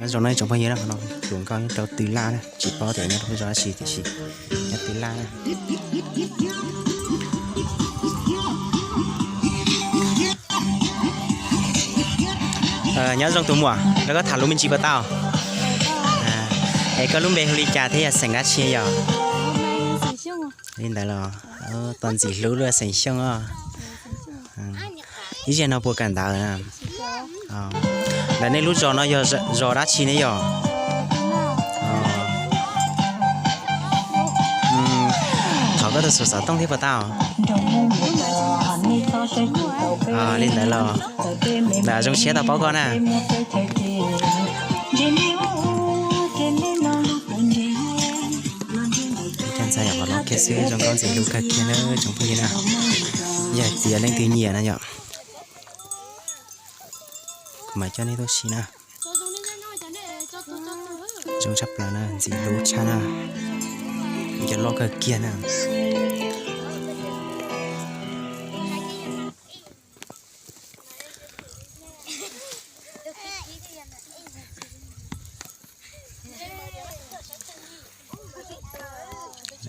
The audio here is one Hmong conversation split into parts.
Nyob zoo na tsoom phooj ywg na, qhov no hluas nkauj nyob rau Tw Laj na, tsis paub tias nyob rau zos dab tsi tiam sis nyob Tw Laj na. Nyob zoo tus muam, los koj tham lus me ntsis puas tau? Es koj lub npe hu li cas thiab yog xeem dab tsi yog? Li ntawd los, tus ntxim hlub lub xeem Xyooj os. Ib zaug no puas kawm ntawv na? Ntawm nej lub zos no yog zos dab tsi ne yog? Thov koj tus xov tooj thiab puas tau? Li ntawd los, zoo siab tau paub koj na. Ib co ntxhais yom, qhov no kiag xwb zoo nkauj ntxim hlub kawg kiag na tsoom phooj ywg na. Yog hais tias leej twg nyiam na yom, kuv mam coj nej tuaj si na. Zoo tshaj plaws na, ntxim hlub tshaj na, cov loj kawg kiag na.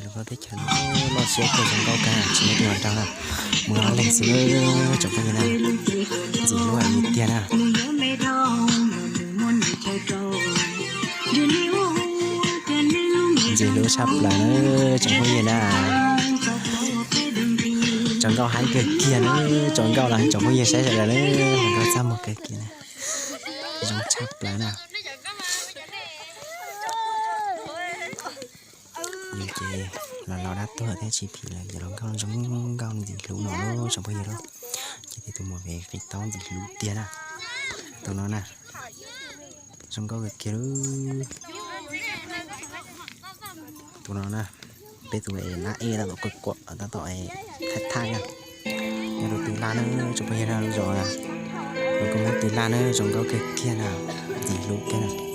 Lub teb chaws loj siab kawg, zoo nkauj kawg, tsis muaj tus hluas nraug na, muaj ob leeg xwb tsoom phooj ywg na. Ntxim hlub heev tiag na. Ntxim hlub tshaj plaws na tsoom phooj ywg na. Zoo nkauj heev kawg kiag na, zoo nkauj los tsoom phooj ywg saib sawv daws na, zoo nkauj txaj muag kawg kiag na. Zoo tshaj plaws na. Yus ces los laus dab tuag thiab tsis phim lawm, yus los nkauj zoo nkauj ntxim hlub no tsoom phooj ywg lauj. Ces tus muam pem qis taub ntxim hlub tiag na. Tus no na, zoo nkauj kawg kiag lauj. Tus no na, peb tus nab ej tab tom kuam kuam tab tom thaij thaij na. Nyob rau Tw Laj na tsoom phooj ywg na, lub zos na, lub koob Tw Laj na, zoo nkauj kawg kiag na, ntxim hlub kiag na.